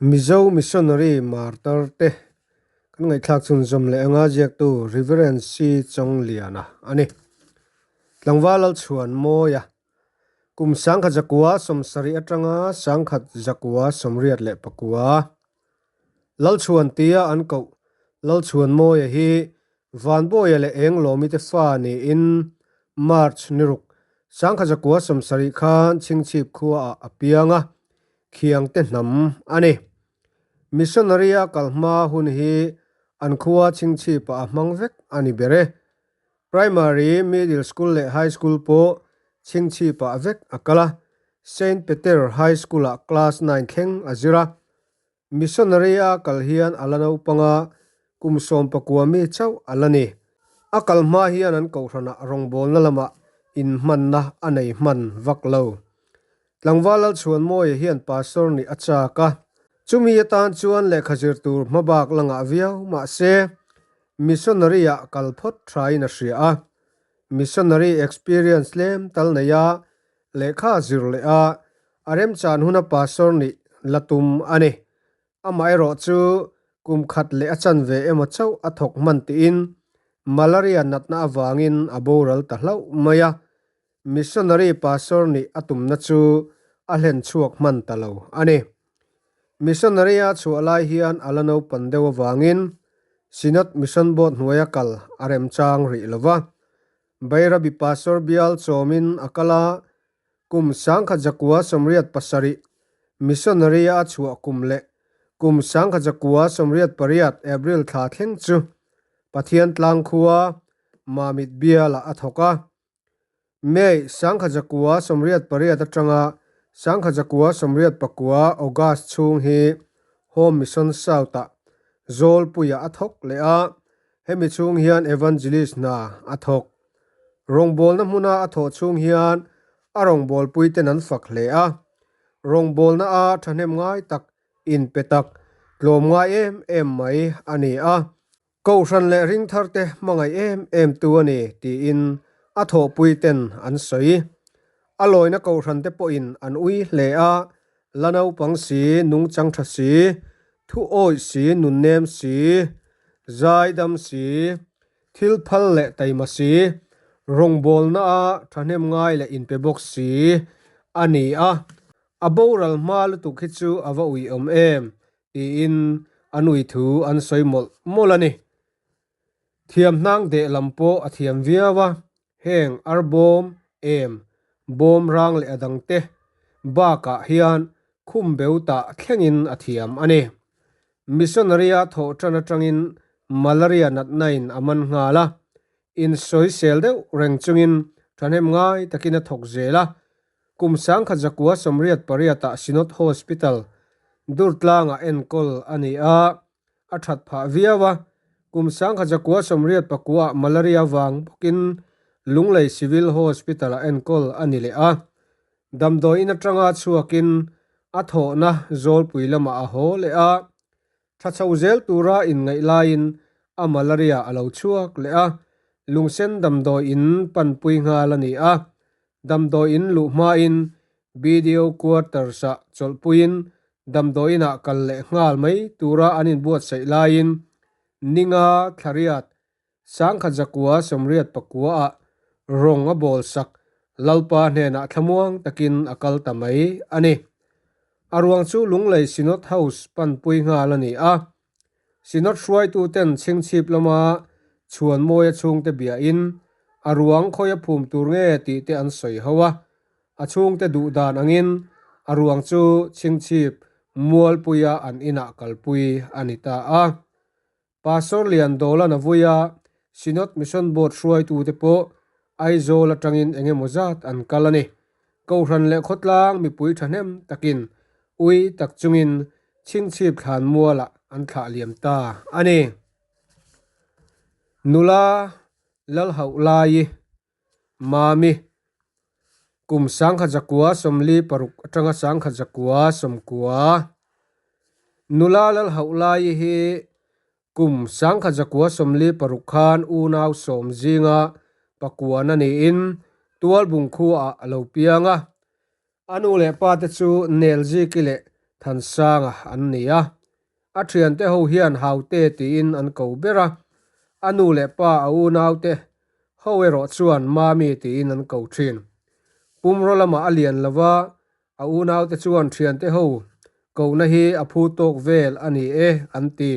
Mizo Missionary Martar te kan ngaihthlak chhunzawm leh anga ziaktu Reverend C Chawngliana a ni. Tlangval Lalchhuanmawia kum 1970 atanga 1984 Lalchhuan tia an koh Lalchhuanmawia hi Vanbawia leh Englawmi te fa niin March ni ruk 1970 khan Chhingchhip khuaah a piang a, Khiangte hnam a ni. Missionary-a kal hma hun hi an khua Chhingchhipah a hmang vek a ni ber e. Primary, Middle School leh High School pawh Chhingchhipah vek a kal a, Saint Peter High School-ah Class Nine thleng a zir a. Missionary-a kal hian a la naupang a, kum 19 mi chauh a la ni. A kal hma hian an kohhranah rawngbawlna lamah inhmanna a nei hman vak lo. Tlangval Lalchhuanmawia hian pastor nih a chak a, chumi atan chuan lehkha zir tur hmabak la ngah viau mah se, missionary-ah kal phawt thain a hria a. Missionary experience tlem tal nei a, lehkha zir leh a, a remchan huna pastor nih la tum a ni. Amaherawh chu kum khat leh a chanve emaw chauh a thawk hman tiin malaria natna avangin a boral ta hlauh mai a, missionary pastor nih a tumna chu a hlen chhuak hman ta lo a ni. Missionary a chhuah lai hian a la naupan deuh avangin Synod Mission Board hnuaia kal a remchang rih lo va, Bairabi Pastor bial chawmin a kal a, Kum 1987 missionary a chhuah kum leh kum 1988 April thla thleng chu Pathian tlang khua Mamit bialah a thawk a. May 1988 atanga 1989 August chhung hi Home Mission South-ah Zawlpuiah a thawk leh a, hemi chhung hian Evangelist hna a thawk. Rawngbawlna hmuna a thawh chhung hian a rawngbawlpuiten an fak hle a, rawngbawlna a thahnem ngai tak, inpe tak, tlawm ngai em em mai a ni a. Kohhran leh ringtharte hmangaih em em tu a ni tiin a thawhpuiten an sawi. A lawina kohhrante pawhin an ui hle a, la naupang si, nungchang tha si, thu awih si, nunnem si, zaidam si, Thil phal leh taima si, rawngbawlna a thahnem ngai leh inpe bawk si a ni a, a boral hma lutuk hi chu a va uiawm em tiin an ui thu an sawi mawlh mawlh a ni. Thiam hnang deh lam pawh a thiam viau a, heng arbawm, em, bawm rang leh a dangte bakah hian khum beu tah thlengin a thiam a ni. Missionary-a thawh tan atangin malaria natnain a man nghal a, insawisel deuh reng chungin thahnem ngai takin a thawk zel a. Kum 1988-ah Synod Hospital, Durtlangah enkawl a ni a, a that phah viau a. Kum 1989-ah malaria vang bawkin Lunglei Civil Hospital-ah enkawl a ni leh a. Damdawiin atanga chhuakin a thawhna zawlpui lamah a haw leh a, tha chho zel tura inngaih laiin a malaria a lo chhuak leh a, lungsen damdawiin panpui nghal a ni a. Damdawiin luh hmain BDO quarters-ah chawlhpuiin damdawiinah kal leh nghal mai tura an inbuatsaih laiin ninga thlariat 1989-ah rawng a bawl sak Lalpa hnenah thlamuang takin a kal ta mai a ni. A ruang chu Lunglei Synod House panpui nghal a ni a. Synod hruaituten chhingchhip lama Chhuanmawia chhungte biahin a ruang khawia phum tur nge tih te an sawi ho a. A chhungte duh dan angin a ruang chu chhingchhip Mualpuia an inah kalpui a ni ta a. Pastor Lian Dawlan a vui a, Synod Mission Board hruaitute pawh Aizawl atangin eng emaw zat an kal a ni. Kohhran leh khawtlang mipui thahnem takin ui tak chungin Chhingchhip thlan mualah an thlah liam ta a ni. Nula Lalhauh Laii Mami, kum 1946 atanga 1990. Nula Lalhauh Laii hi kum 1996 khan unau sawm zinga pakuan a niin Tualbung khuaah a lo piang a. A nu leh pa te chu Nelziki leh Thansanga an ni a. A thiante ho hian Haute tiin an ko ber a, a nu leh pa a unaute ho erawh chuan Mami tiin an ko thin. Pumraw lamah a lian lo va, a unaute chuan thiante ho kohna hi a phu tawk vel a ni e an ti.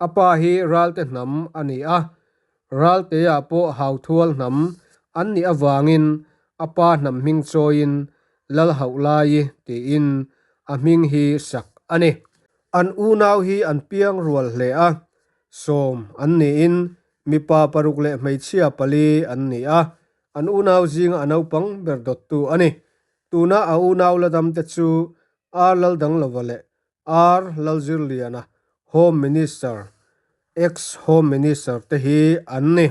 A pa hi Ralte hnam a ni a, Raltea pawh Hauthual hnam an nih avangin a pa hnam hming chawiin Lalhauhlaii tiin a hming hi sak a ni. An unau hi an piang rual hle a, 10 an niin mipa paruk leh hmeichhia pali an ni a, an unau zinga a naupang ber dawttu a ni. Tuna a unau la damte chu Ar Laldanglova leh R. Lalzirliana, Home Minister, Ex-Home Minister te hi an ni.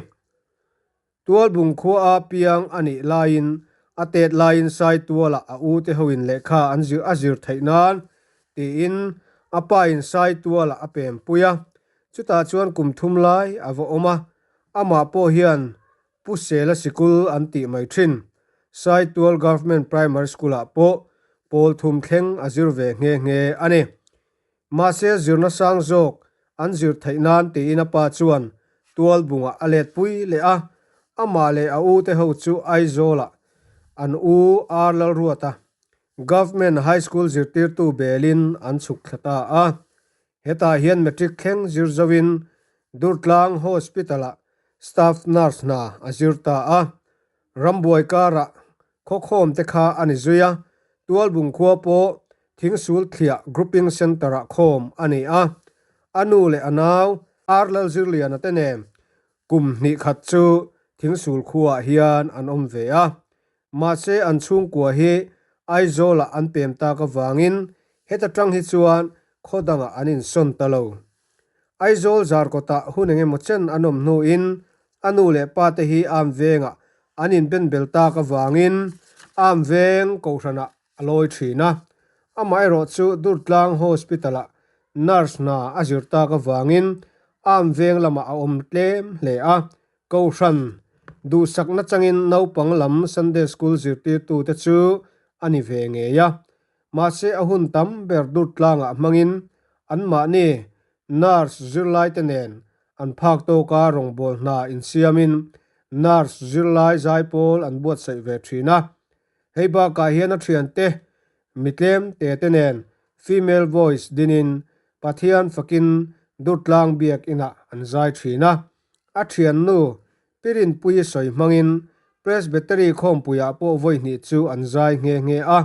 Tualbung khua a piang a nih laiin a tet laiin Saitualah a u te hoin lehkha an zir a zir theih nan tiin a pa in Saitualah a pem pui a, chutah chuan kum thum lai a va awm a, amah pawh hian Pu Sela Sikul an tih mai thin. Saitual Government Primary School-ah pawh pawl thum thleng a zir ve nghe nghe a ni. Mahse zirna sang zawk an zir theih nan tiin a pa chuan Tualbungah a let pui leh a, amah leh a ute ho chu Aizawlah an u Ar Lalruata Government High School zirtirtu belin an chhuk thla ta a. Hetah hian matric thleng zir zoin Durtlang Hospital-ah staff nurse hna a zir ta a. Rambuai karah khawkhawm te kha a ni zui a, Tualbung khua pawh Thingsul Thliah Grouping Centre-ah khawm a ni a. A nu leh a nau Ar Lalzirliana te nen kum hnih khat chu Thingsul khuaah hian an awm ve a. Mahse an chhungkua hi Aizawlah an pem tak avangin heta tang hi chuan khaw dangah an insawn ta lo. Aizawl zarkawtah hun eng emaw chen an awm hnuin a nu leh pa te hi Am vengah an inbenbel tak avangin Am veng kohhranah a lawi thin a. Amaherawh chu Durtlang Hospital-ah nurse hna a zir tak avangin Am veng lamah a awm tlem hle a. Kohhran duhsakna changin naupang lam Sunday School zirtirtute chu a ni ve ngei a. Mahse a hun tam ber Durtlangah hmangin anmahni nurse zirlaite nen an phak tawka rawngbâwl hna insiamin nurse zirlai zaipawl an buatsaih ve thin a. Hei bakah hian a thiante mitlem te te nen female voice dinin Pathian fakin Durtlang biak inah an zai thin a. A thiannu Pirinpuii sawi hmangin Presbytery khawmpuiah pawh vawi hnih chu an zai nghe nghe a.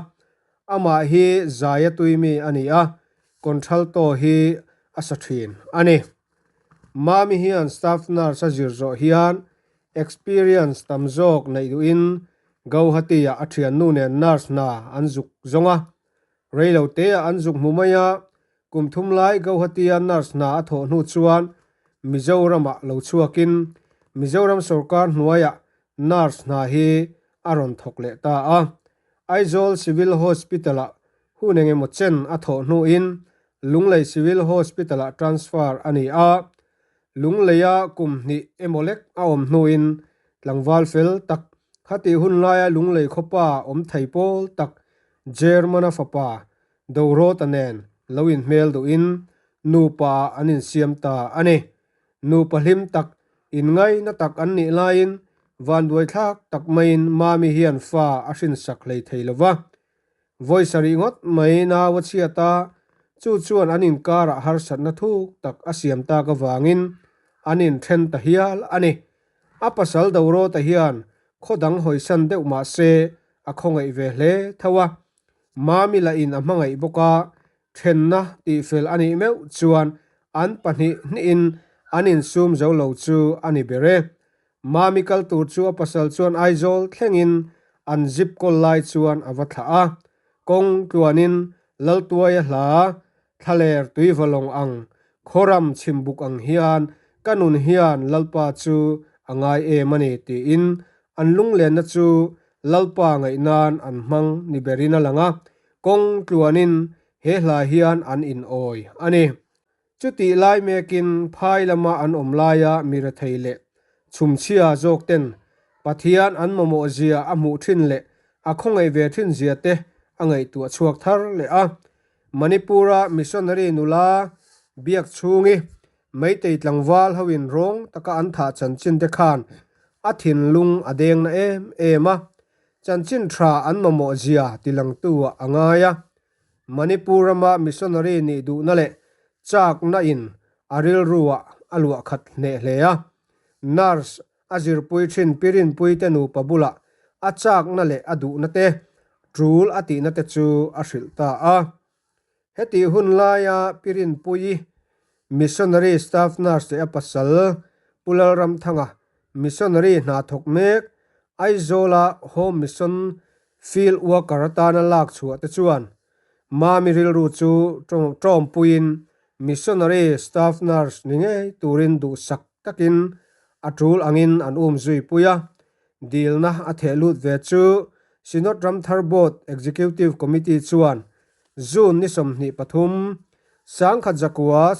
Amah hi zai a tui mi a ni a, contralto hi a sa thin a ni. Mami hian staff nurse a zir zawh hian experience tam zawk neih duhin Gauhati-ah a thiannu nen nurse hna an zuk zawng a. Reilo teah an zuk hmu mai a, kum thum lai Gauhati-a nurse hna a thawh hnu chuan Mizoramah lo chhuakin Mizoram sawrkar hnuaiah nurse hna hi a rawn thawk leh ta a. Aizawl Civil Hospital-ah hun engemaw chen a thawh hnuin Lunglei Civil Hospital-ah transfer a ni a. Lungleia kum hnih emaw lek a awm hnuin tlangval fel tak, khatih hun laia Lunglei khawpa awm thei pawl tak German-a fapa Dorota nen lo inhmel duhin nupa ah an insiam ta a ni. Nupa hlim tak, inngaina tak an nih laiin vanduaithlak tak maiin Mami hian fa a hrinsak hlei thei lo va. Vawi sarih ngawt mai nau a chhiat a, chu chuan an inkarah harsatna thuk tak a siam tak avangin an inthen ta hial a ni. A pasal Dorota hian khaw dang hawisan deuh mah se a khawngaih ve hle tho a. Mami lah in a hmangaih bawk a, thenna tihfel a nih meuh chuan an pahnih hnihin an insum zo lo chu a ni ber e. Mami kal tur chu a pasal chuan Aizawl thlengin an zip kawl lai chuan a va thlah a. Kawng tluanin Laltuaia hla Thlaler tuivalawng ang, khawram chhimbuk ang hian ka nun hian Lalpa chu a ngai em a ni tiin an lunglenna chu Lalpa ngaih nan an hmang ni berin a lang a, kawng tluanin he hla hian an inawi a ni. Chutih lai mekin phai lama an awm laia mi rethei leh chhumchhia zawk ten Pathian an mamawh zia a hmuh thin leh a khawngaih ve thin zia te a ngaihtuah chhuak thar leh a. Manipur-a missionary nula biak chhungi Meitei tlangval hoin rawng taka an thah chanchin te khan a thinlung a deng na em em a, chanchin tha an mamawh zia tilangtu ah a ngai a. Manipur rama missionary nih duhna leh chakna in a rilru ah a luah khat hneh hle a. Nurse a zirpui thin Pirinpui te nupa bulah a chakna leh a duhna te, tul a tihna te chu a hrilh ta a. Hetih hun laia Pirinpuii Missionary Staff Nurse leh a pasal Pu Lalramthanga Missionary hna thawk mek Aizawla Home Mission Field Worker atana lak chhuah te chuan Mami rilru chu tawmpuiin Missionary Staff Nurse ni ngei turin duhsak takin a tul angin an um zui pui a, dilna a theh lut ve chu Synod Ramthar Board Executive Committee chuan June ni 23, 1986-ah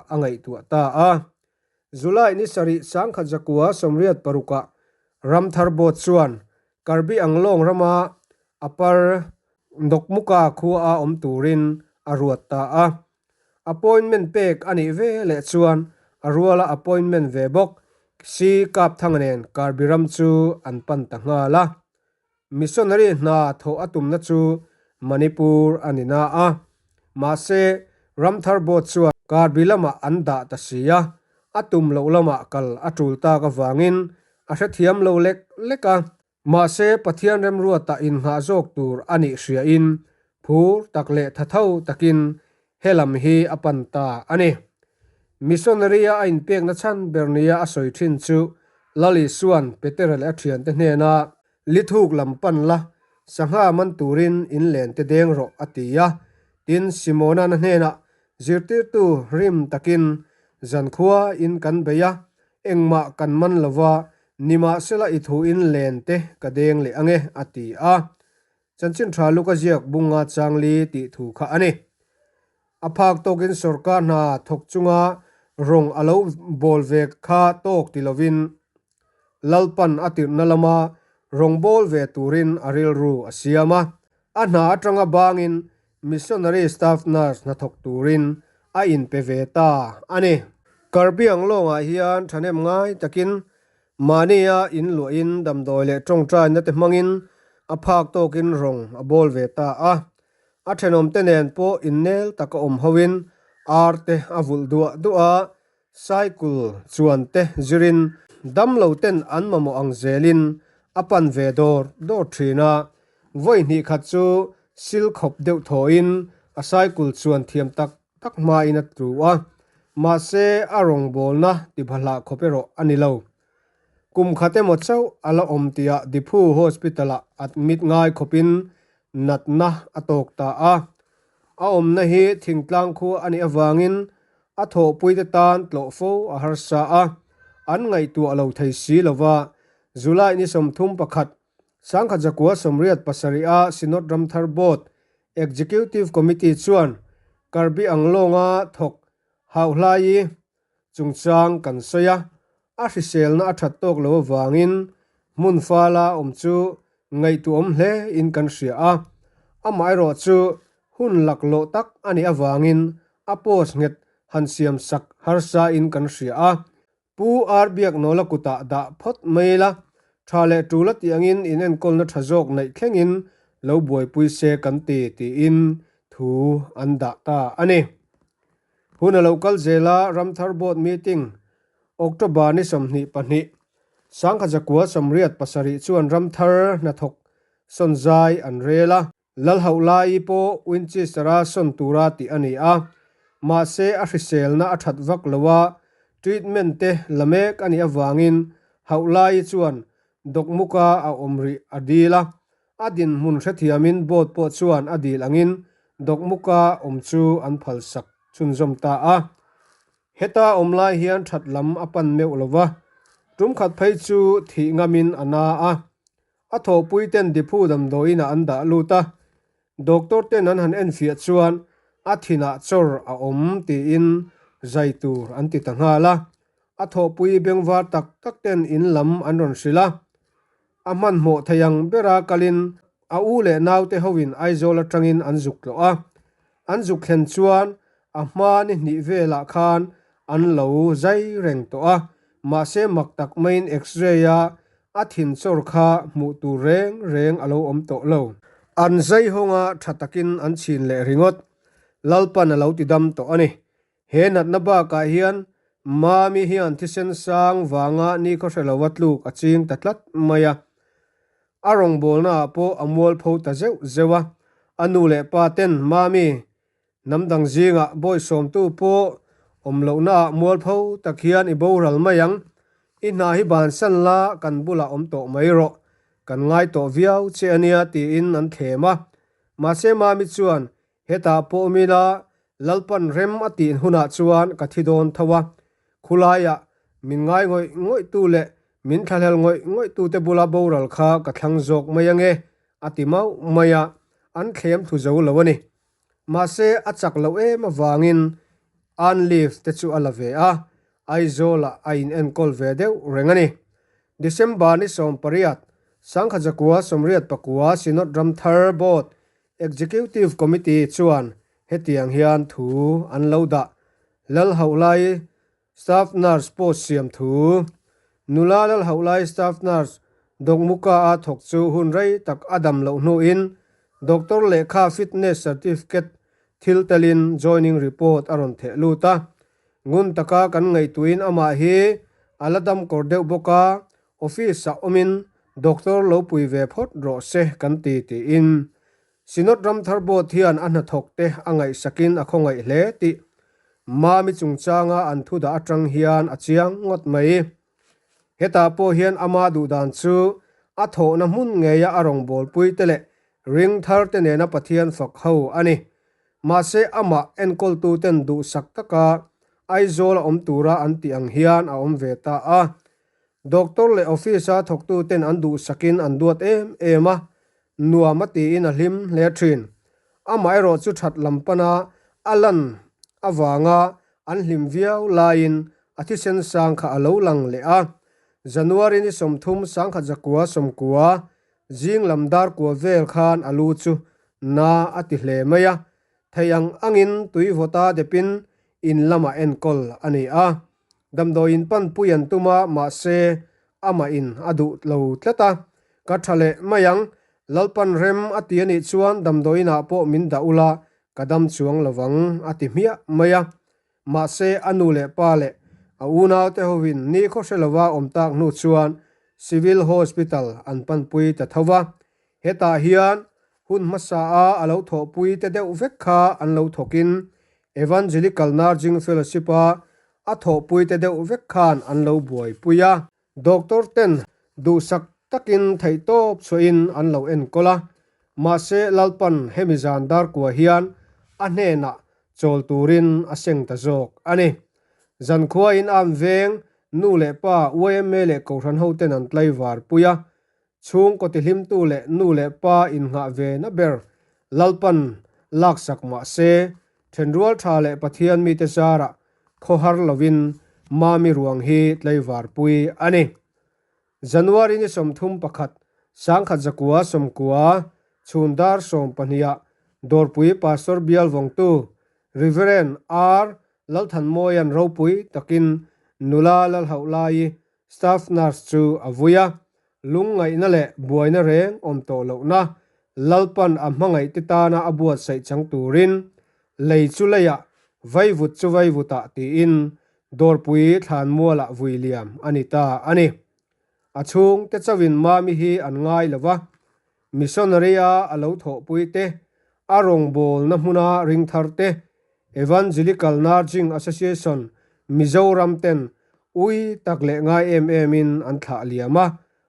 a ngaihtuah ta a. July ni 7, 1986-ah Ramthar Board chuan Karbi Anglong rama Upper Dokmuka khua a awm turin a ruat ta a. Appointment pek a nih ve leh chuan a ruala appointment ve bawk si Kapthanga nen Karbi ram chu an pan ta nghal a. Missionary hna thawh a tumna chu Manipur a ni na a. Mahse, Ramthar Board chuan Karbi lamah an dah ta si a, a tum loh lamah kal a tul tak avangin a hrethiam lo lek lek a. Mahse, Pathian remruatah innghah zawk tur a nih hriain phur tak leh thatho takin he lam hi a pan ta a ni. Missionary-a a inpekna chhan ber nia a sawi thin chu Lal Isua'n Petera leh a thiante hnena lithuk lam pan la, sangha man turin in len te deng rawh a ti a. Tin, Simona'n a hnenah zirtirtu rim takin zankhua in kan bei a, Engmah kan man lova, nimahsela i thu in len te ka deng leh ange, a ti a. Chanchin tha Luka ziak bunga changli tih thu kha a ni. A phak tawkin sorkar hna thawk chunga rawng a lo bawl ve kha tawk ti lovin Lalpan a tirhna lama rawng bawl ve turin a rilru a siam a. A hna atanga bangin Missionary Staff Nurse hnathawk turin a inpe ve ta a ni. Karbiang lawngah hian thahnem ngai takin mahnia in luahin damdawi leh tawngtaina te hmangin a phak tawkin rawng a bawl ve ta a. A thenawmte nen pawh innel taka awm hoin ar te a vulh duah duah a, cycle chuan te zirin damlo ten an mamawh ang zelin a pan ve dawr dawr thin a, vawi hnih khat chu sil khawp deuh thawhin a cycle chuan thiam tak tak hmain a tlu a, mahse a rawngbawlna ti bahlah khawp erawh a ni lo. Kum khat emaw chauh a la awm tihah Diphu Hospital-ah admit ngai khawpin natna a tawk ta a, a awmna hi thingtlang khua a nih avangin A thawhpuite tan tlawh fo a harsa a, an ngaihtuah lo thei si lova, July ni 31, 1987 a Synod Ramthar Board Executive Committee chuan Karbi Anglonga thawk Hauhlaii chungchang kan sawi a, a hriselna a that tawk lo avangin hmun fala awm chu ngaihtuahawm hle in kan hria a, amaherawh chu hun laklawh tak a nih avangin A post nghet han siam sak harsa in kan hria a, Pu Ar Biaknawla kutah dah phawt mai la, tha leh tul a tih angin in enkawlna tha zawk neih thlengin lo buaipui se kan ti tiin thu an dah ta a ni. Hun a lo kal zel a, Ramthar Board meeting October ni 22, 1987 chuan Ramthar hnathawk sawnzai an rel a. Lalhauhlaii pawh Winchester-a sawn tura tih a ni a, mahse a hriselna a that vak lo a, treatment te la mek a nih avangin Hauhlaii chuan Dokmuka a awm rih a dil a, a dinhmun hrethiamin board pawh chuan a dil angin Dokmuka awm chu an phalsak chhunzawm ta a. Heta awm lai hian that lam a pan meuh lo va, tum khat phei chu thih ngamin a na a, A thawhpui ten Diphu damdawiin ah an dah lut a, doctor ten an han enfiah chuan a thinah chawr a awm tiin zai tur an ti ta nghal a. A thawhpui bengvar tak tak ten in lam an rawn hrilh a, a hmanhmawh thei ang bera kalin a u leh naute hoin Aizawl atangin an zuk tlawh a. An zuk thlen chuan a hma ni hnih velah khan an lo zai reng tawh a, mahse mak tak maiin X-ray a a thin chawr kha hmuh tur reng reng a lo awm tawh lo. An zai hawnga tha takin an chhin leh ringawt. Lalpan a lo ti dam tawh a ni. He natna bakah hian Mami hian thisen sang vanga nikhaw hre lova tluk a ching ta tlat mai a. A rawngbawlnaah pawh a mualpho ta zeuh zeuh a. A nu leh pa ten Mami hnam dang zingah bawisawmtu pawh awm lohnaah mualpho tak hian i boral mai ang. I hna hi bansan la kan bulah awm tawh mai rawh. Kan ngai tawh viau che a nia tiin an thlem a. Mahse Mami chuan Hetah pawh mila Lalpan rem a tih hunah chuan ka thi dawn tho a, khulaiah min ngai ngawih ngawihtu leh min thlahlel ngawih ngawihtute bula boral kha ka thlang zawk mai ange, a ti mauh mai a, an thlem thu zo lo a ni. Mahse, a chak loh em avangin Ann leave te chu a la ve a, Aizawlah a in enkawl ve deuh reng a ni. December ni 18, Sangkhajakua 84 Synod Ramthar Board Executive Committee chuan hetiang hian thu an lo dah, Lalhauhlai Staff Nurse post siam thu, Nula Lalhauhlai Staff Nurse Dawkmuka a thawk chu hun rei tak a dam loh hnuin Doctor lehkha fitness certificate thil telin joining report a rawn theh lut a. Ngun taka kan ngaihtuahin amah hi a la dam kawr deuh bawk a, Office-ah awmin doctor lo pui ve phawt rawh se kan ti tiin Synod Ramthar Board hian a hnathawk te a ngaihsakin a khawngaih hle tih Mami chungchanga an thu dah atang hian a chiang ngawt mai. Hetah pawh hian ama duhdan chu a thawhna hmun ngeia a rawngbawlpui te leh ring thar te nena Pathian fak ho a ni. Mahse amah enkawltu ten duhsak taka Aizawl a awm tura an tih ang hian a awm ve ta a. Doctor leh office-a thawktuten an duhsakin an duat em em a, nuam a tiin a hlim hle thin. Amaherawh chu that lam pana a lan avanga an hlim viau laiin a thisen sang kha a lo lang leh a. January ni 30 1990 zing lam dar kua vel khan a lu chu na a ti hle mai a, thei ang angin tui vawta depin in lamah enkawl a ni a. Damdawiin panpui an tum a, mahse amah in a duh lo tlat a. Ka tha leh mai ang, Lalpan rem a ti a nih chuan damdawiin ah pawh min dah ula ka dam chuang lo vang a ti hmiah mai a. Mahse a nu leh pa leh a unaute hovin ni khaw hre lova awm tak hnu chuan Civil Hospital an panpui ta tho va. Hetah hian hun hmasa a a lo thawhpui te deuh vek kha an lo thawkin Evangelical Nursing Fellowship a a thawhpui te deuh vek khan an lo buaipui a. Doctor ten duhsak takin theihtawp chhuahin an lo enkawl a, mahse Lalpan hemi zan darkua hian a hnenah chawl turin a seng ta zawk a ni. Zankhuain am veng nu leh pa yma leh Kohhran hoten an tlaivarpui a, Chhungkaw tihlimtu leh nu leh pa innghah ve na ber Lalpan laksak mah se, thenrual tha leh Pathian mite zarah khawhar lovin Mami ruang hi tlaivarpui a ni. January ni 31, 1990, chhun dar 12 ah Dawrpui Pastor Bial vawngtu Rev. R. Lalthanmawia'n ropui takin nula Lalhauhlaii Staff nurse chu a vui a, lungngaihna leh buaina reng awm tawh lohna Lalpan a hmangaihte tana a buatsaih chang turin lei chu leiah, vaivut chu vaivutah tiin Dawrpui thlanmualah vui liam a ni ta a ni. A chhungte chauhin Mami hi an ngai lo va, missionary-a a lo thawhpui te, a rawngbawlna hmuna ringthar te, Evangelical Nursing Association Mizoram ten ui tak leh ngai em em in an thlah liam a,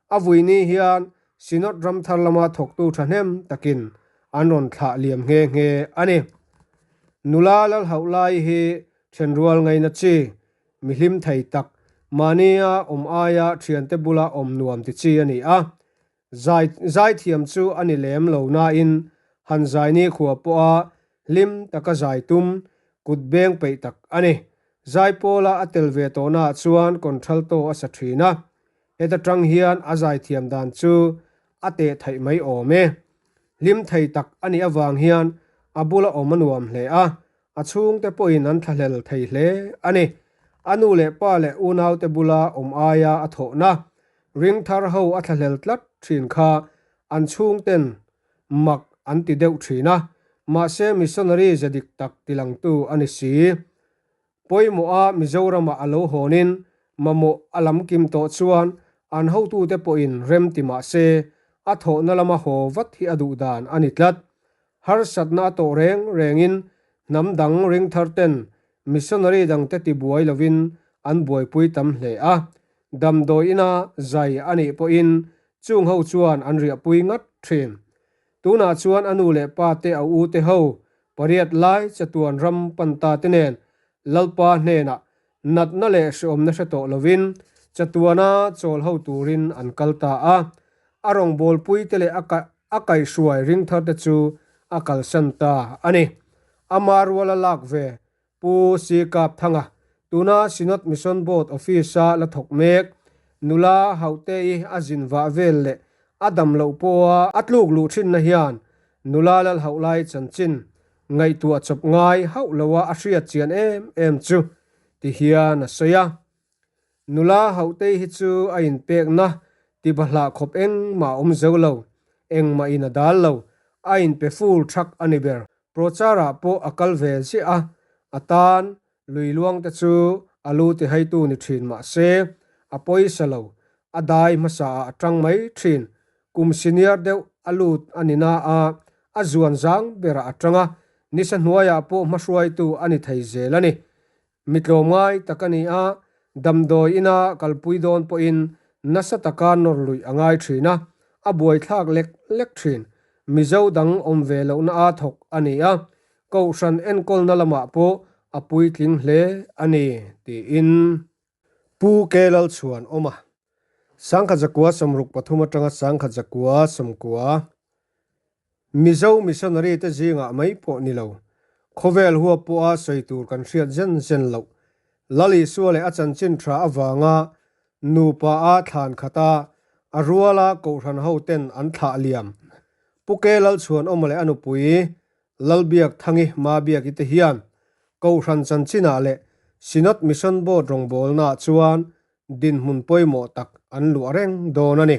a vui ni hian Synod Ramthar lama thawktu thahnem takin an rawn thlah liam nghe nghe a ni. Nula Lalhauhlai hi thenrual ngaina chi, mihlim thei tak, mahnia awm aia thiante bula awm nuam ti chi a ni a, Zai zaithiam chu a ni lem lo nain han zai ni khua pawha hlim taka zai tum kut beng peih tak a ni. Zai pawla a tel ve tawhnaah chuan contralto a sa thin a, heta tang hian a zaithiam dan chu a teh theih mai awm e. Hlim thei tak a nih avang hian A bula awm a nuam hle a, a chhungte pawhin an thlahlel thei hle a ni. A nu leh pa leh unaute bula awm aia a thawhna ring thar ho a thlahlel tlat thin kha an chhungten mak an ti deuh thin a, mahse missionary ze dik tak tilangtu a ni si. Pawimawha Mizoramah a lo hawnin mamawh a lam kim tawh chuan an hotute pawhin rem ti mah se, a thawhna lama haw vat hi a duh dan a ni tlat. Harsatna a tawh reng rengin hnam dang ringtharten missionary dangte tibuai lovin an buaipui tam hle a, damdawi ina zai a nih pawhin chung ho chuan an riahpui ngat thin. Tunah chuan a nu leh pa te a u te ho pariat lai chatuan ram pan ta te nen Lalpa hnenah natna leh hreawmna hre tawh lovin chatuana chawl ho turin an kal ta a. A rawngbawlpui te leh a kaihhruai ringthar te chu a kalsan ta a ni. Ama ruala lak ve Pu Si Kap Thanga, tuna Synod Mission Board Office-a la thawk mek, nula Haute-i a zin vah vel leh a dam loh pawha a tluk luh thinna hian nula Lalhauh lai chanchin ngaihtuah chawp ngai hauh loa a hriat chian em em chu ti hian a sawi a. Nula Haute-i hi chu a inpekna ti bahlah khawp engmah a awm zo lo, engmah in a dal lo, a inpe full thak a ni ber. Prochar-ah pawh a kal ve ziah a, a tan lui luang te chu a lu ti haitu ni thin mah se, a pawisa lo, a dai hmasa ah a tang mai thin. Kum senior deuh a lut a ni na a, a zuan zang berah a tang a, nisa hnuaiah pawh hmahruaitu a ni thei zel a ni. Mi tlawmngai tak a ni a, damdawi ina kalpui dawn pawhin nasa taka nawr luih a ngai thin a, a buaithlak lek lek thin. Mizo dang awm ve lohna a thawk a ni a, Kohhran enkawlna lamah pawh a puitling hle a ni, tiin. Pu Kelalchhuan awm a, Sangkhat 63 atanga 1990 Mizo missionary te zingah mai pawh ni lo, khawvel huap pawha sawi tur kan hriat zen zen loh. Lal Isua leh a chanchin tha avanga nupa a thlan khata a ruala kohhran ho ten an thlah liam. Pu Ke Lalchhuanawma leh a nupui Lalbiak Thangi Mabiaki te hian kohhran chanchinah leh Synod Mission Board rawngbawlnaah chuan dinhmun pawimawh tak an luah reng dawn a ni.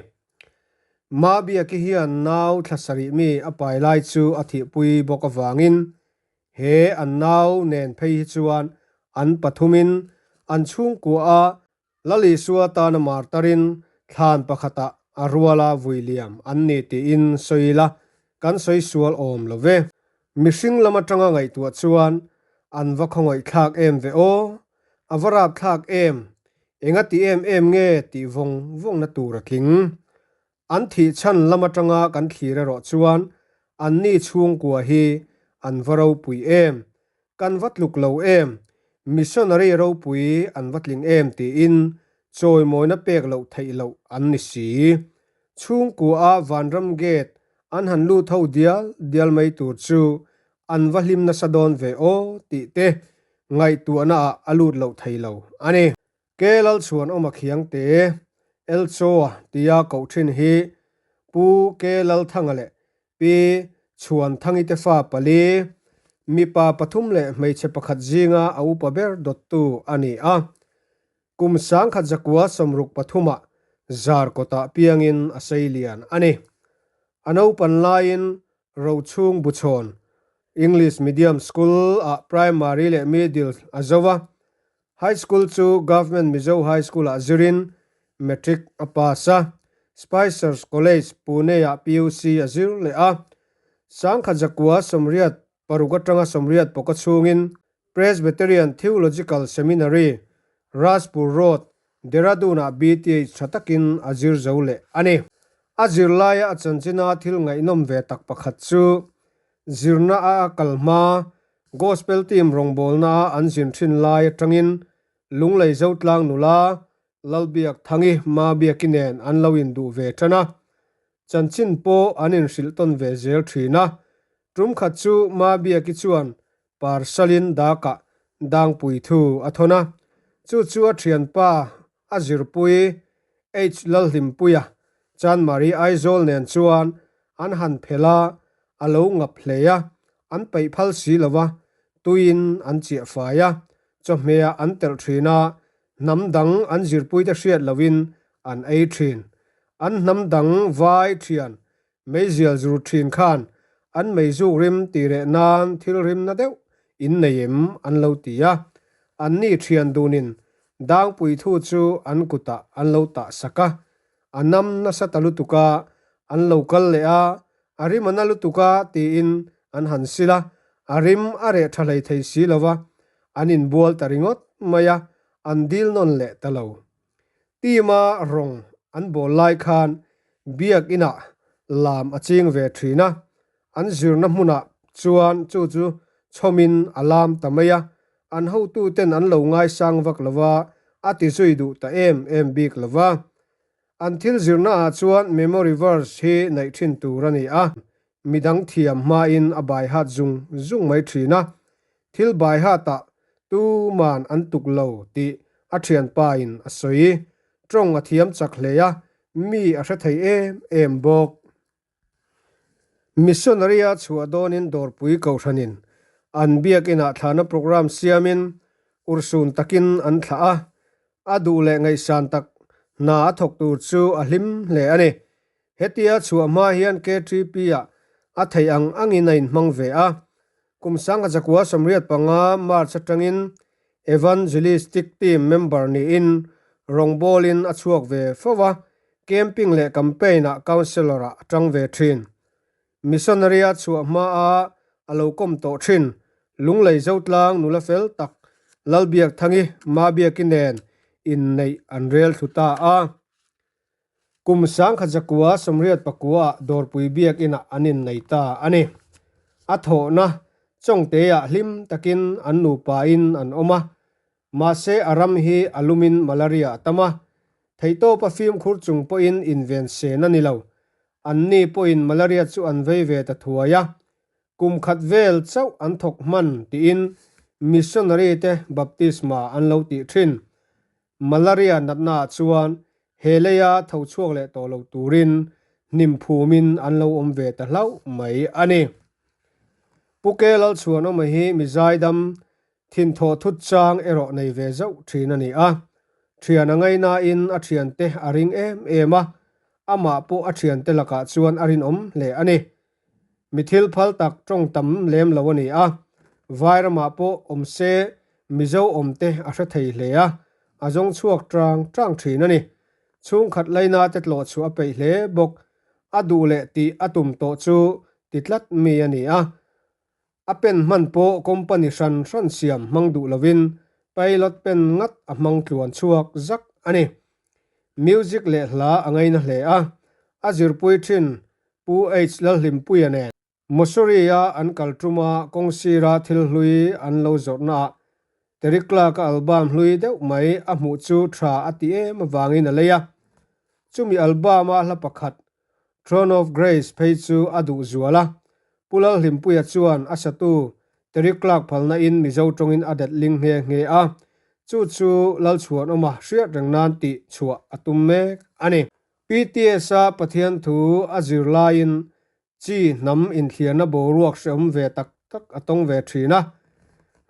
Mabiaki hian nau thla sarih mi a pai lai chu a thihpui bawk avangin he an nau nen phei hi chuan an pathumin an chhungkua a Lal Isua tana martarin thlan pakhatah a ruala vui liam an ni tiin sawi ila kan sawi sual awm lo ve. Mihring lam atanga ngaihtuah chuan an va khawngaihthlak em ve aw! A va rapthlak em? Enga ti em em nge tih vawng vawngna tur a tling. An thih chhan lam atanga kan thlir erawh chuan anni chhungkua hi an va ropui em? Kan va tluk lo em? Missionary ropui an va tling em tiin chawimawina pek loh theih loh an ni si. Chhungkua a Vanram gate an han lut ho dial dial mai tur chu an va hlim nasa dawn ve aw tih te ngaihtuahna ah a lut loh thei lo a ni. Ke Lalchhuanawma Khiangte, Elchoa tia koh thin hi Pu Ke Lalthanga leh Pi Chhuanthangi te fa pali, mipa pathum leh hmeichhe pakhat zinga a upa ber dawttu a ni a. Kum 1963 ah Zarkawtah piangin a sei lian a ni. A naupan laiin Rochhung Buchhawn English Medium School ah Primary leh Middle a zo a. High School chu Government Mizo High School ah zirin Matric a pass a. Spicers College, Pune ah PUC a zir leh a. 1986 atanga 84 chhungin Presbyterian Theological Seminary, Rajpur Road, Dehradun-ah BTH tha takin a zir zo leh a ni. A zirlaia a chanchina thil ngaihnawm ve tak pakhat chu zirna a a kal hma, Gospel team rawngbawlna a an zin thin lai atangin Lunglei Zotlang nula Lalbiak Thangi Mabiaki nen an lo induh ve tan a. Chanchin pawh an inhrilh tawn ve zel thin a. Tum khat chu Mabiaki chuan Parsalin dakah dangpui thu a thawn a, chu chu a thianpa a zirpui H Lalhlimpuia Chanmari Aizawl nen chuan an han phelh a, a lo ngap hle a. An peih phal si lo va, tuiin an chiah fai a, chawhmehah an telh thin a, hnam dang an zirpuite hriat lohin an ei thin. An hnam dang vai thian meizial zur thin khan an meizuk rim tih reh nan thil rim na deuh in nei em an lo ti a, anni thian dunin dangpui thu chu an kutah an lo tah sak a, A nam nasa ta lutuk a, an lo kal leh a, a rim a na lutuk a tiin an han sil a, a rim a reh tha hlei thei si lo va, an inbual ta ringawt mai a, an dil nawn leh ta lo. Team-a rawng an bawl lai khan biak inah lam a ching ve thin a, an zirna hmunah chuan chu chu chhawmin a lam ta mai a, an hotuten an lo ngaisang vak lo va, a ti zui duh ta em em bik lo va. An thil zirnaah chuan memory verse hi neih thin tur a ni a, midang thiam hmain a bai hat zung zung mai thin a, thil bai hatah tuman an tuk lo tih a thianpain a sawi. Tawng a thiam chak hle a, mi a hre thei em em bawk. Missionary-a chhuah dawnin dawrpui kohhranin an biakinah thlahna programme siamin urhsun takin an thlah a, a duh leh ngaihsan tak hna a thawk tur chu a hlim hle a ni. Hetia chhuah hma hian KTP-ah a theih ang angin a inhmang ve a, kum sangkhatzakua 85 March atangin Evangelistic Team member niin rawngbawlin a chhuak ve fo a, Camping leh campaign-ah counsellor-ah a tang ve thin. Missionary-a chhuah hmaa a lo kawm tawh thin Lunglei Zotlang nula fel tak Lalbiakthangi Mabiaki nen inneih an rel thlu ta a. Kum 1989-ah Dawrpui Biakinah an innei ta a ni. A thawhna Chawngteah hlim takin an nupain an awm a, Mahse a ram hi a lumin malaria a tam a, theihtawpa fimkhur chung pawhin inven sen a ni lo. Anni pawhin malaria chu an vei ve ta thuai a, kum khat vel chauh an thawk hman tiin missionary te baptisma an lo tih thin. Malaria natnaah chuan he leia tho chhuak leh tawh lo turin hnim phumin an lo awm ve ta hlauh mai a ni. Pu Ke Lalchhuanawma hi mi zaidam Thinthawh thut chang erawh nei ve zauh thin a ni a. Thian a ngainain a thiante a ring em em a, amah pawh a thiante lakah chuan a rinawm hle a ni. Mi thil phal tak tawng tam lem lo a ni a, Vairamah pawh awm se Mizo awmte a hre thei hle a, a zawng chhuak tang tang thin a ni. Chhungkhat laina te tlawh chhuah a peih hle bawk, a duh leh tih a tum tawh chu ti tlat mi a ni a. A pen hman pawh company hran hran siam hmang duh lovin pilot pen ngat a hmang tluan chhuak zak a ni. Music leh hla a ngaina hle a, a zirpui thin Pu H Lalhlimpuia nen. Mussoorie-a an kal tuma kawngsira thil hlui an lo zawrhnaah Terry Clark-a album hlui deuh mai a hmuh chu tha a ti em avangin a lei a. Chumi album-a hla pakhat Throne of Grace phei chu a duh zual a, Pu Lalhlimpuia chuan a satu Terry Clark phalna in Mizo tawngin a det ling nghe nghe a, chu chu Lalchhuanawma hriat reng nan tih chhuah a tum mek a ni. PTS-a Pathian thu a zir laiin chi hnam inthliarna boruak hrehawm ve tak tak a tawng ve thin a,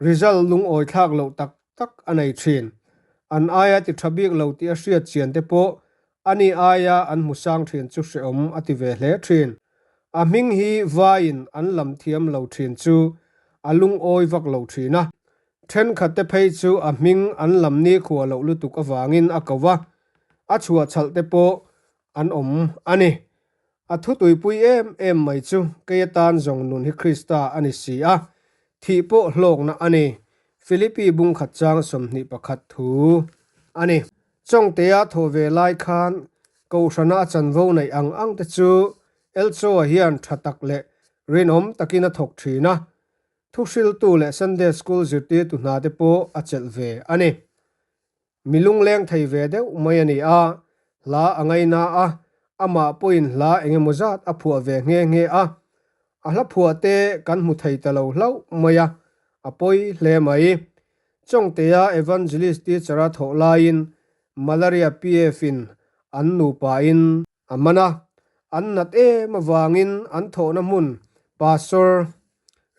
result lungawi thlak loh tak tak a nei thin. An aia ti tha bik lo tih a hriat chian te pawh Ani aia an hmu sang thin chu hrehawm a ti ve hle thin. A hming hi vaiin an lam thiam lo thin chu a lungawi vak lo thin a. Thenkhat te phei chu a hming an lam nikhua loh lutuk avangin a ko va, a chhuah chhalh te pawh an awm a ni. A thu tuipui em em mai chu kei atan zawng nun hi Krista a ni si a, thih pawh hlawkna a ni, Philippi bungkhat chang 21 thu a ni. Chawngtea thaw ve lai khan Kohhrana a chanvo neih ang ang te chu Elchoa hian tha tak leh rinawm takin a thawk thin a, thuhriltu leh Sunday School zirtirtu hna te pawh a chelh ve a ni. Mi lungleng thei ve deuh mai a ni a, hla a ngaina a, amah pawhin hla eng emaw zat a phuah ve nghe nghe a, a hla phuah te kan hmu thei ta lo hlauh mai a, a pawi hle mai. Chawngtea Evangelist teacher a thawh laiin Malaria PF in an nupain a man a, an nat em avangin an thawhna hmun Pastor.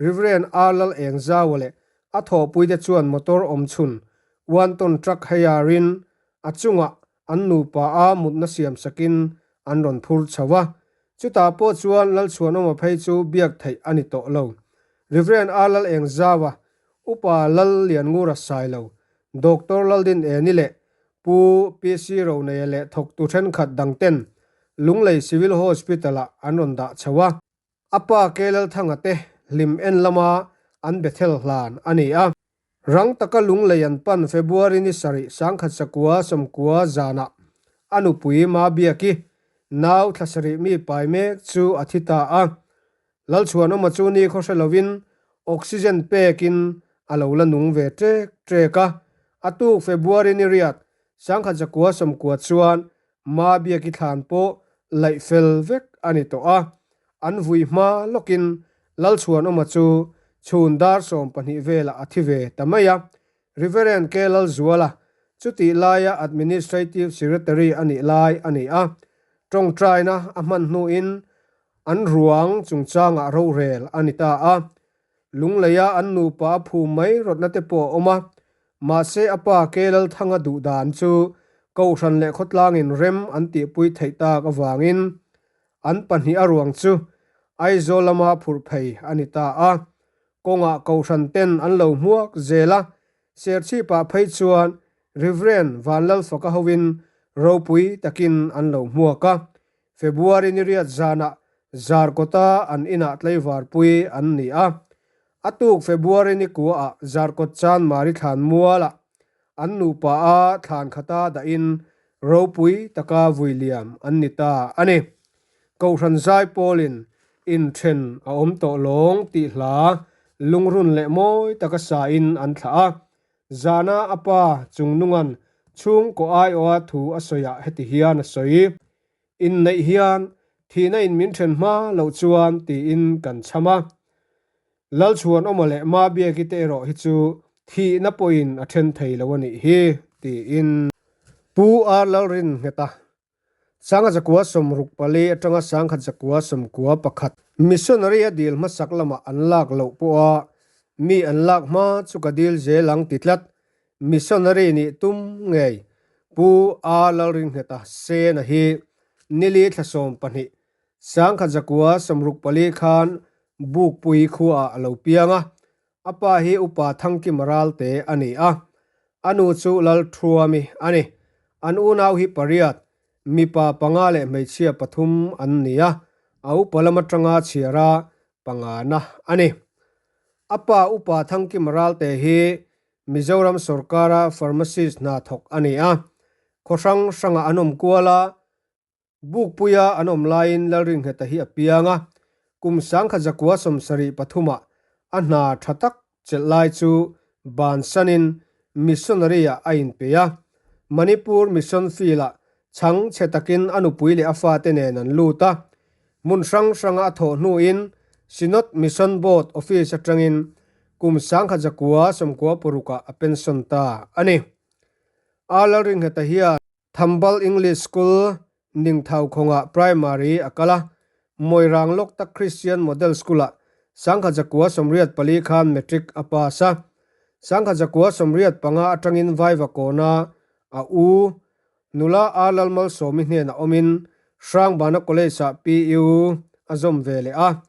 Rev. R Lal Engzaua leh a thawhpuite chuan motor awm chhun one ton truck heiarin a chungah an nupa a mutna siam sakin an rawn phur chho a. Chutah pawh chuan Lalchhuanawma phei chu biak theih a ni tawh lo. Rev. R Lal Engzaua, Upa Lal Lianngura Sailo, Doctor Laldin Eni leh Pu PC Roneia leh thawktu thenkhat dangten Lunglei Civil Hospital-ah an rawn dah chho a. A pa Kelalthanga te hlim en lama an Bethel hlan a ni a. Rang taka Lunglei an pan February ni sarih sangkhat sakua sawmkua zanah a nupui Mabiaki nau thla sarih mi pai mek chu a thi ta a. Lalchhuanawma chu ni khaw hre lovin oxygen pekin a lo la nung ve ṭek ṭek a. A tuk February ni riat sangkhat zakua sawmkua chuan Mabiaki thlan pawh laih fel vek a ni tawh a. An vui hma lawkin Lalchhuanawma chu chhun dar 12 velah a thi ve ta mai a. Reverend K. Lalzuala chutih laia Administrative Secretary a nih lai a ni a. Tawngtaina a hman hnuin An ruang chungchangah rorel a ni ta a, Lungleia an nupa a phum mai rawtna te pawh a awm a, mahse a pa Kelalthanga duh dan chu Kohhran leh khawtlangin rem an tihpui theih tak avangin an pahnih a ruang chu Aizawl lama phurh phei a ni ta a. Kawngah Kohhran ten an lo hmuak zel a, Serchhipah phei chuan Rev. Vanlalfaka hovin ropui takin an lo hmuak a, February ni riat zanah Zarkawta an inah tlaivarpui an ni a. A tuk February ni kuaah Zarkawt chan Mari thlan mualah an nupa a thlan khata dahin ropui taka vui liam an ni ta a ni. Kohhran zai pawlin inthen a awm tawh lawng tih hla lungrun leh mawi taka sain an thlah a. Zana a pa Chungnunga'n chhungkaw aiawha thu a sawiah heti hian a sawi, Inneih hian thihna in min then hma loh chuan tiin kan chham a. Lalchhuanawma leh Mabiaki te erawh hi chu thihna pawhin a then thei lo a nih hi, tiin. Pu R Lalrinnghet a Sangha zakua 64 atanga sangkhat zakua 91. Missionary a dil hmasak lamah an lak loh pawha mi an lak hma chu ka dil zel ang ti tlat. Missionary nih tum ngei Pu A Lalringheta Sena hi nili thla 12 sangkhat zakua 64 khan Bukpui khuaah a lo piang a, A pa hi Upa Thangkima Ralte a ni a, a nu chu Lalthuami a ni. An unau hi pariat, mipa panga leh hmeichhia pathum an ni a, a upa lam atanga chhiara pangana a ni. A pa Upa Thangkima Ralte hi Mizoram sorkara pharmacist hna thawk a ni a, khaw hrang hrangah an awm kual a, Bukpuia an awm laiin Lalringheta hi a piang a, kum sangkhat zakua 73 ah a hna tha tak chelh lai chu bansanin missionary-ah a inpe a. Manipur Mission Field-ah chhang chhe takin a nupui leh a fate nen an lut a. Hmun hrang hranga a thawh hnuin Synod Mission Board Office atangin kum sangkhat zakua 96 ah a pension ta a ni. A Lalringheta hian Thambal English School, Ningthau khawngah Primary a kal a, Moirang Loktak Christian Model School-ah sangkhat zakua 84 khan Matric a pass a. Sangkhat zakua 85 atangin Vaiva kawna a u nula A Lalmalsawmi hnenah awmin Hrangbana College-ah PU a zawm ve leh a.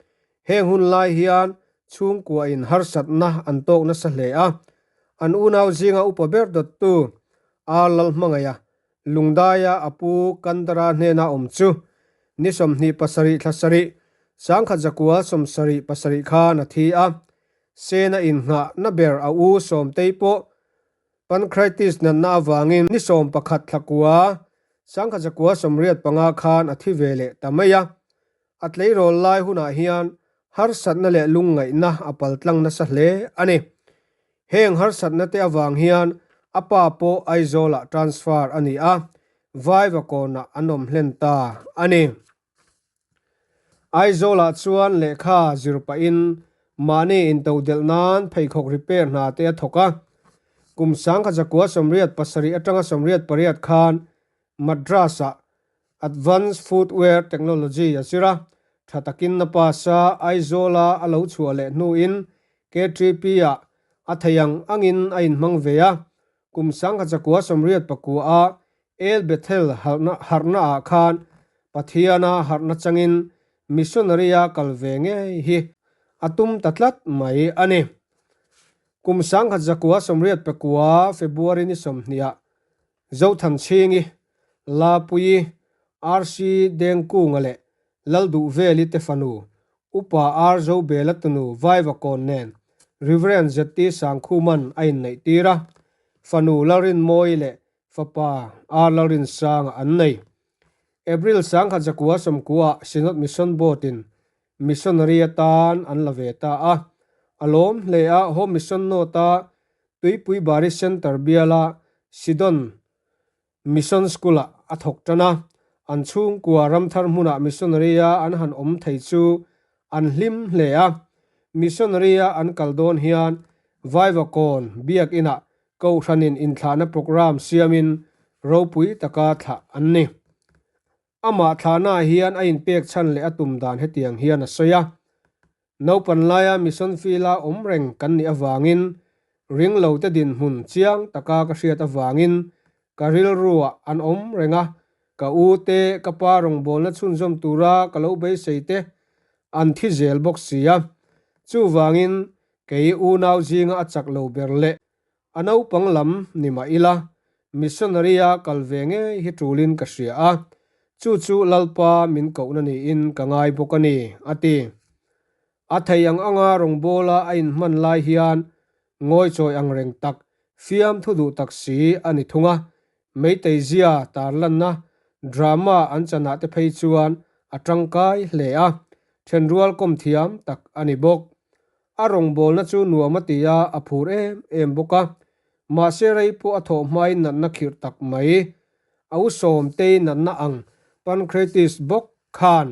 Heng hun lai hian chhungkuain harsatna an tawk nasa hle a, an unau zinga upa ber dawttu A Lalhmangaih a, Lungdaia a pu Kandara hnena awm chu ni 27 thla sarih, sangkhat zakua 77 khan a thi a. Sena innghahna ber a u Sawmtei pawh pancreatitis natna avangin ni 11 thla kua, sangkhat zakua 85 khan a thi ve leh ta mai a. A tleirawl lai hunah hian harsatna leh lungngaihna a paltlang nasa hle a ni. Heng harsatna te avang hian a pa pawh Aizawlah transfer a ni a, Vaiva kawnah an awm hlen ta a ni. Aizawlah chuan lehkha zir pahin mahni intodelh nan pheikhawk repair hna te a thawk a. Kum sangkhat zakua 87 atanga 88 khan Madras-ah Advanced Footwear Technology a zir a, tha takin a pass a, Aizawl-a a lo chhuah leh hnuin. KTP-ah a thei ang angin a inhmang ve a, kum 1989 a El Bethel harhnaah khan Pathiana harhna changin missionary-a kal ve ngei hi a tum ta tlat mai a ni. Kum 1989 February ni 20 ah Zothanchhingi, Lapuii, RC Dengkunga leh Lalduhveli te fanu, Upa R Zobela tunu Vaivakawn nen Rev. ZT Sangkhuman a inneihtir a, fanu Lalrinmawii leh fapa R Lalrinsanga an nei. April 1990 ah Synod Mission Board-in Missionary atan an la ve ta a, a lawm hle a, Home Mission Note-a Tuipui Bari Centre biala Sidon Mission School-ah a thawk tan a, an chhungkua ramthar hmunah missionary-a an han awm thei chu an hlim hle a. Missionary-a an kal dawn hian Vaivakawn biak inah Kohhranin inthlahna programme siamin ropui taka thlah an ni. Amah thlahnaah hian a inpek chhan leh a tum dan hetiang hian a sawi a, Naupan laia mission field-a awm reng kan nih avangin ringlote dinhmun chiang taka ka hriat avangin ka rilruah an awm reng a, ka u te, ka pa rawngbawlna chhunzawm tura ka lo beisei te an thi zel bawk si a. Chuvangin kei unau zinga a chak lo ber leh A naupang lam ni mah ila, missionary-a kal ve ngei hi tulin ka hria a, chu chu Lalpa min kohna niin ka ngai bawk a ni, a ti. A thei ang anga rawngbawla a inhman lai hian ngawichawi ang reng tak, fiamthu duh tak si a ni thung a, Meitei zia tarlanna drama an chanah te phei chuan a tangkai hle a, thenrual kawm thiam tak a ni bawk. A rawngbawlna chu nuam a ti a, a phur em em bawk a. Mahse rei pawh a thawh hmain natna khirh tak mai. A u Sawmtei natna ang pancreatitis bawk khan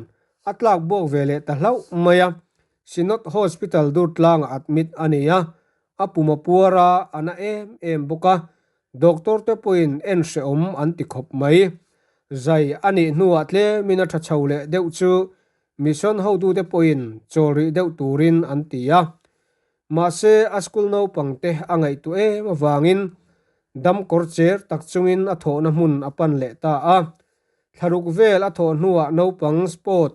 a tlak buak ve leh ta hlauh mai a. Synod Hospital Durtlangah admit a ni a, a pum a puar a, a na em em bawk a. Doctor te pawhin en hrehawm an ti khawp mai. Zai a nih hnuah tlemin a tha chho leh deuh chu Mission hotute pawhin chawl rih deuh turin an ti a. Mahse, a school naupangte a ngaihtuah em avangin damkawr cher tak chungin a thawhna hmun a pan leh ta a. Thlaruk vel a thawh hnuah naupang sport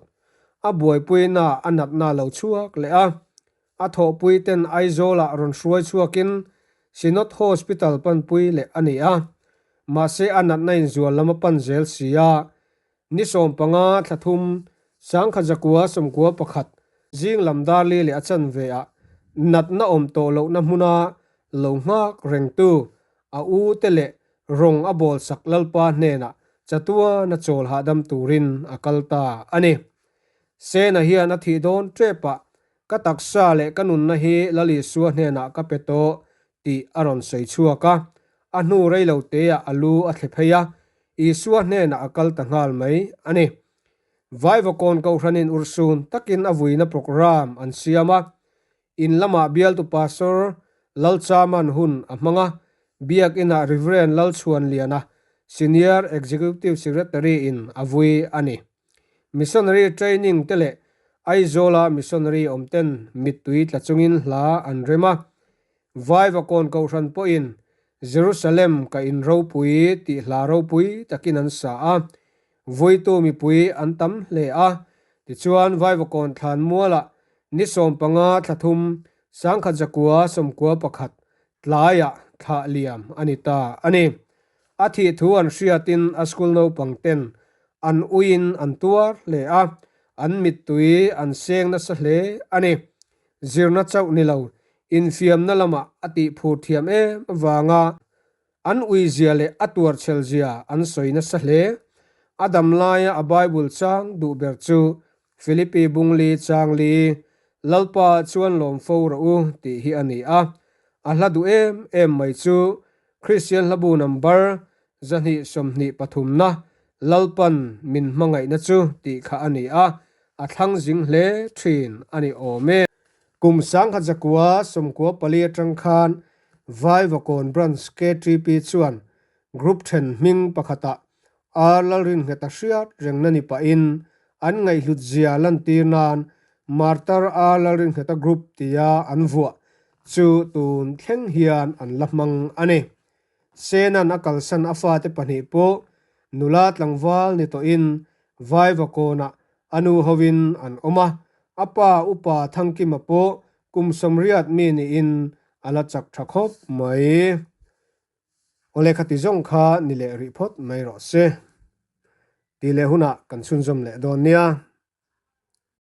a buaipuina a natna lo chhuak leh a. A thawhpuiten Aizawlah rawn hruai chhuakin Synod Hospital panpui leh a ni a. Mahse, a natna inzual lam a pan zel si a. Ni 15 thla thum, 1991, zing lam darli leh a chanve ah natna awm tawh lohna hmuna lo nghak rengtu a u te leh rawng a bawl sak Lalpa hnenah chatuana chawl hahdam turin a kal ta a ni. Sena hian a thih dawn tep ah ka taksa leh ka nunna hi Lal Isua hnenah ka pe tawh tih a rawn sawi chhuak a, a hnu rei lo teah a lu a thle phei a, Isua hnenah a kal ta nghal mai a ni. Vaivakawn Kohhranin urhsun takin a vuina programme an siam a, in lamah bialtu Pastor Lalchaman hun a hmang a, Biakinah Rev. Lalchhuanliana, Senior Executive Secretary-in a vui a ni. Missionary training te leh Aizawla missionary awm ten mittui tla chungin hla an rem a. Vaivakawn Kohhran pawhin Jerusalem ka in ropui tih hla ropui takin an sa a. Vuitu mipui an tam hle a. Tichuan Vaivakawn thlan mualah ni 15 thla thum 1991 tlaiah thlah liam a ni ta a ni. A thih thu an hriatin a school naupang ten an uiin an tuar hle a, an mittui an seng nasa hle a ni. Zirna chauh ni lo, infiamna lamah a tih phur thiam em avanga an uizia leh a tuarchhelzia an sawi nasa hle. A dam laia a Bible chang duh ber chu Philippi Bungli Changli, Lalpa chuan lawm fo rawh u tih hi a ni a. A hla duh em em mai chu Kristian hlabu number 223na Lalpan min hmangaihna chu tih kha a ni a, a thlang zing hle thin a ni awm e. Kum 1994 atang khan Vaivakawn Branch KTP chuan Group then hming pakhatah Ar Lalringheta hriat rengna ni pahin an ngaihhlut zia lantir nan Martar Ar Lalringheta Group tia an vuah. chu tun thleng hian an la hmang a ni. Sena'n a kalsan a fate pahnih pawh nula tlangval ni tawhin Vaivakawnah a nu hovin an awm a, a pa upa Thangkima pawh kum 80 mi niin a la chak tha khawp mai. Awle khati zawng kha ni leh rih phawt mai rawh se. Tih leh hunah kan chhunzawm leh dawn nia.